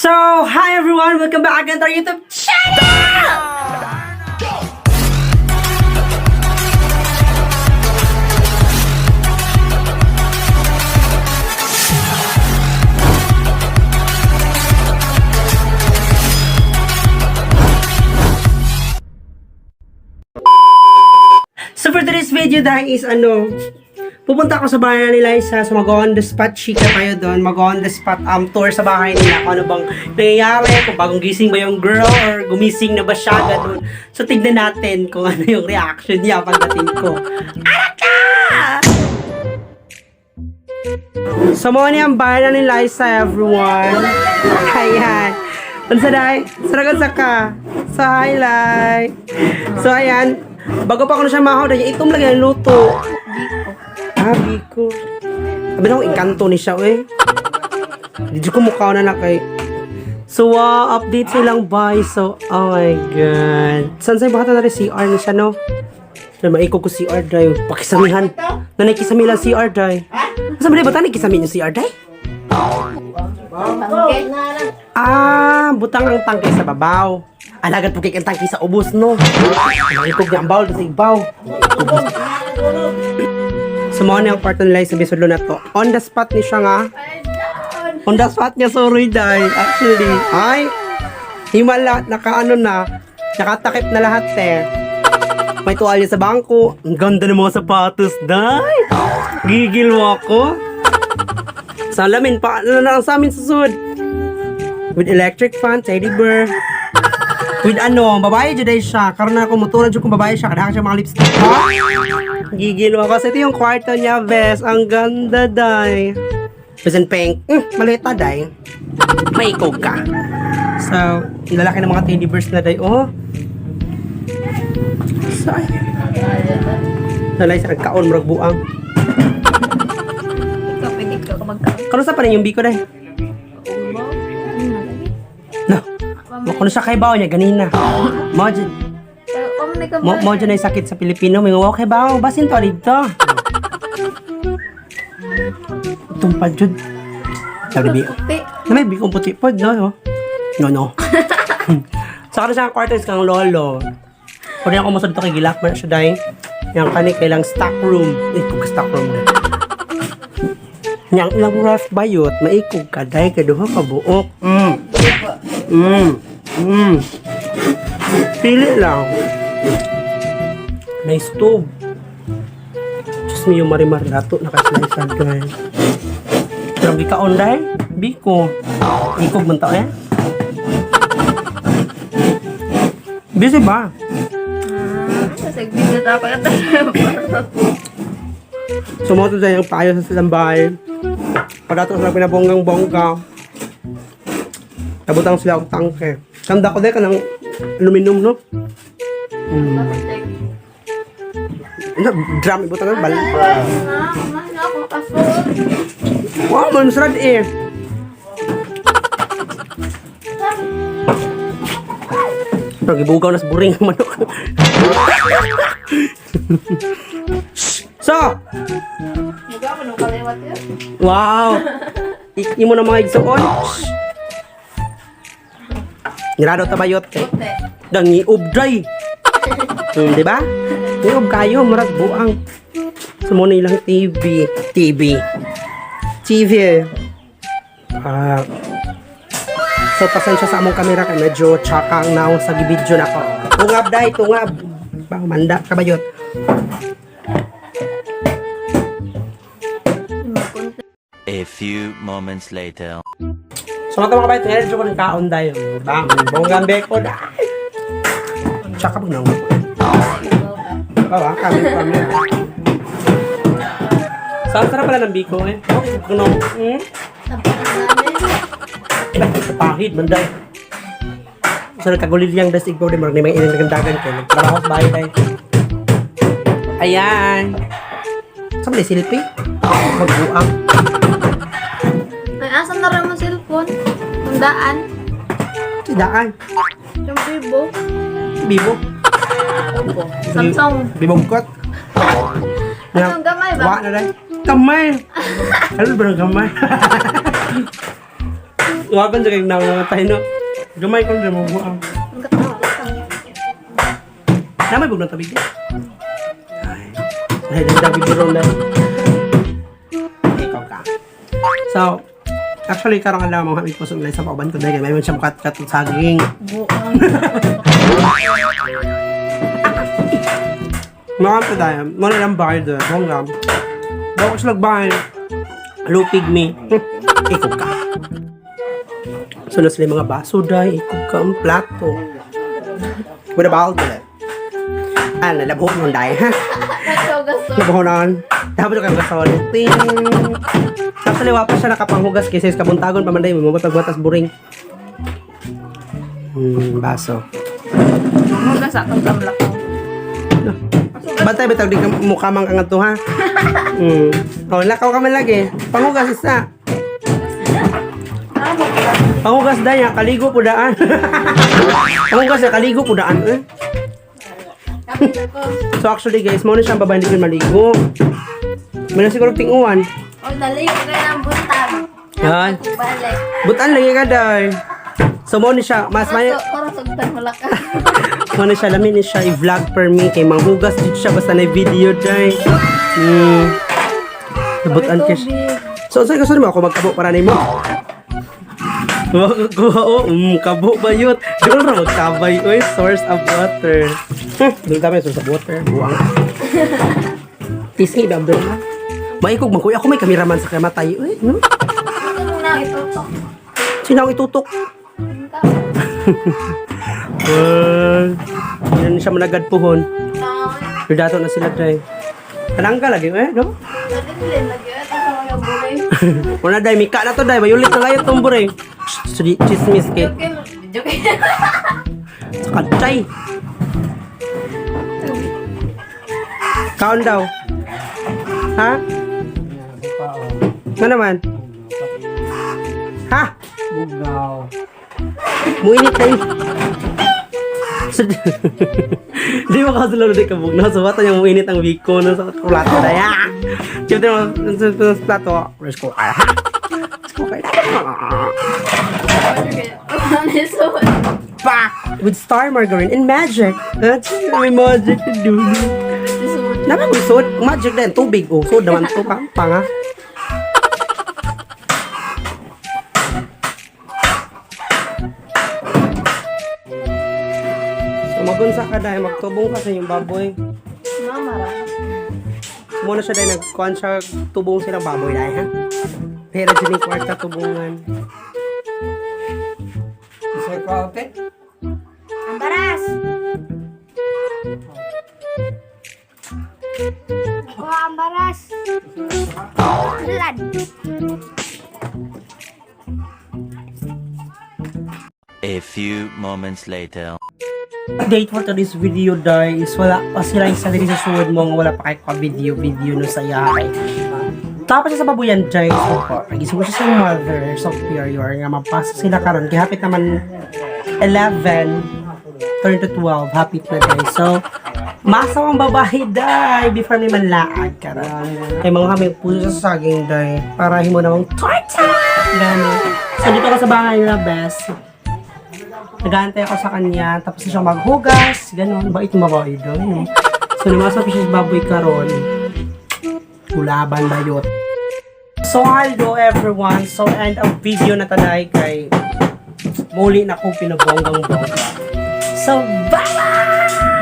So, hi everyone! Welcome back again to our YouTube channel! So for today's video dahil is ano, pupunta ako sa bahay ni Liza, so mag on the spot chika tayo doon, mag on the spot tour sa bahay nila, kung ano bang nangyayari, kung bagong gising ba yung girl or gumising na ba siya, ganun. So tignan natin kung ano yung reaction niya pagdating ko. Araka! So mo ni ang bahay na ni Liza, everyone. Ayan. Unsa dai? Saragan sa ka. So hi, Lai. So ayan, bago pa ako na siya mahaw, dahil itom lagi ang luto. Ah, biko. Sabi na akong engkanto ni siya, eh. Di ko mukha na na kay. So, wow, update silang bye. So, oh my God. Saan sa'yo baka na rin CR ni siya, no? Na maiko ko CR drive. Pakisamihan. Nanay kisami lang CR drive. Saan ba ba tani kisami yung CR drive? Ah, butang ang tangke sa babaw. Alagad po kay ang tangke sa ubos, no? Maikog niya ang bawal sa ibaw. So, mo na ang part ng live sa bisudlo na to. On the spot ni siya nga. On the spot niya, sorry, day. Actually, ay, himala, nakaano na, nakatakip na lahat, eh. May tuwalya sa bangko. Ang ganda ng mga sapatos, day. Gigil mo ako. Salamin pa, ano na lang sa amin susud. With electric fan, teddy bear. With ano, babae jud ay siya. Karon na ako moturan jud kung babae siya kada siya mga lipstick. Ha? Gigil ako kasi ito yung kwarto niya, bes. Ang ganda, day. Present pink. Malita, day. May ikog ka. So, ang lalaki ng mga teddy bears na, day. Oh. So, ay. Nalay sa nagkaon, murag buang. Ikaw, pwede ka magkaon. Karon sa pa rin yung biko, day? No. Mo kuno siya kay bawo niya ganina. Mo dyan, mo dyan ay sakit sa Pilipino. May ngaw kay bawo. Basin to dito. Tumpad jud. Sabi bi. Puti. Na may bikong puti pod no. No no. Sa karon siya ang kwarto is kang lolo. Pwede ako musod to kay gilak man siya dai. Yang kani kailang stock room. Eh, kung stock room na. Yang ilang ref bayot, maikog ka dai kay duha ka buok. Pili lang. Nice tube. Diyos mio marimar dato nakaslice guys. Pero gikaon dahil, biko. Ikog man tao eh. Busy ba? Sa na tayo pa Sumoto dahil ang payo sa silang bahay. Padato sila pinabonggang-bongga. Nabutang sila og tangke. Kanda ko dahil ka ng aluminum, no? Ano, drum, ibutang ng bal. Wow, man, sarad eh. Pero gibugaw na sa buring ang manok. So, wow! Imo na mga igsuon. Nirado tabayot kay. Dangi dray. Di ba? Niub kayo murag buang. Sa mo na ilang TV, TV. TV. Ah. So pasensya sa among kamera kay medyo tsaka ang naong sa gibidyo na ko. Tungab dai, tungab. Bang manda kabayot. A few moments later. So mga kabayot, ngayon ko ng kaon dai. Bang, bonggang beko dai. Tsaka pag nang. Bawa, kami kami. So, ang sarap pala ng biko eh. Oh, kuno. Sa pahid, manday. So, nagkagulil yung das igbaw din. Marag na mga ilang dagan ko. Nagtrabaho sa bahay tayo. Ayan. Saan ba yung silpi? Magbuang. Ay, asan na rin mo cellphone? Tundaan. Sidaan. Yung Vivo. Bibo. Samsung. Bibongkot. Anong gamay ba? Wa na rin. Kamay. Ano ba ng kamay? Wagon sa kay nangangatay, no? Gamay ko rin mo buang. Ang katawa. Namay bugnaw tubig di. Ay. Ay, dami biro na. Ikaw ka. So, actually, karong alam mo kami po sa sa pauban ko dahil may siya mukat-kat saging. Buang. Mga pa tayo. Mga lang bahay doon. Bongga. Bago sila bahay. Lupig me. Ikaw ka. So, na sila yung mga baso dahil. Ikaw ka ang plato. With a ball to it. Ah, nalabhok nun dahil, ha? Labuhonan. Dapat yung kagasol. Ting! Tapos liwa pa siya nakapanghugas kasi sa kabuntagon pa man dahil. Mabapagwatas buring. Baso. Hugas akong kamlak ko. Bantay bitaw di ka mukha mang kangadto ha. Oh, lakaw ka man lagi. Panghugas isa. Panghugas daya, kaligo po daan. Panghugas ya, kaligo po daan eh. So actually guys, mo na siyang babae hindi ko maligo. Muna siguro tinguan. O, naligo ka ng buntag. Ay. Balik. Butan lagi ka day. So mo ni siya, mas may Para sugtan wala ka. mo na siya lamin ni siya i-vlog per me kay manghugas dito siya basta na video day. Butan ka siya. So, saan gusto mo ako magkabo para nimo? Wag ko, oh, kabo ba yun? Di ko na magtabay. Uy, source of water. Doon kami, source of water. Buwang. Tisngi ba, Abdul? Maikog man, kuya. Ako may kameraman sa kamatay. Uy, no? Ito muna itutok. Sino ang itutok? Well, hindi na siya managad puhon. Pero dato na sila, Day. Kanangga lagi, eh, no? Una, Day, mika na to, Day. Mayulit na kayo itong bure. Chismis kay. Sa kachay. Kaon daw. Ha? Ano naman? Ha? Bugnaw. Muinit na yun. So, di mo kasi lalo di ka bugnaw. So, bata niya muinit ang biko na sa plato na ya. Siyempre mo, sa plato, rice cooker, ha? Rice cooker. Back with star margarine and magic. That's may magic to do. Naman mo sod, magic din tubig oh. Sod naman to pa panga. So magunsa ka dahil magtubong ka sa inyong baboy. So, muna siya dahil nagkuhan siya tubong silang baboy dahil ha. Pero dyan yung kwarta tubungan. Isa ko ate? Ambaras. Kuha ambaras. Lad. A few moments later. Update for today's video dahil is wala pa sila isa diri sa suwod mo nga wala pa kay ka video video no sa iyahay. Tapos siya sa babuyan dahil so po, nagising ko siya sa mother superior nga mapasa sila karon kay hapit naman 11 turn to 12 hapit na dahil. So masawang babae dahil before may manlaag karon. Kay mga kami puso sa saging dahil para himo namang torta. Gani. So dito ako sa bahay nila best. Nag-aantay ako sa kanya, tapos na siya maghugas, ganun. Bait yung babae doon, no? So, lumasap siya sa baboy karon. Ulaban bayot. So, hello everyone. So, end of video na tanay kay muli na akong pinabonggang bongga. So, bye-bye!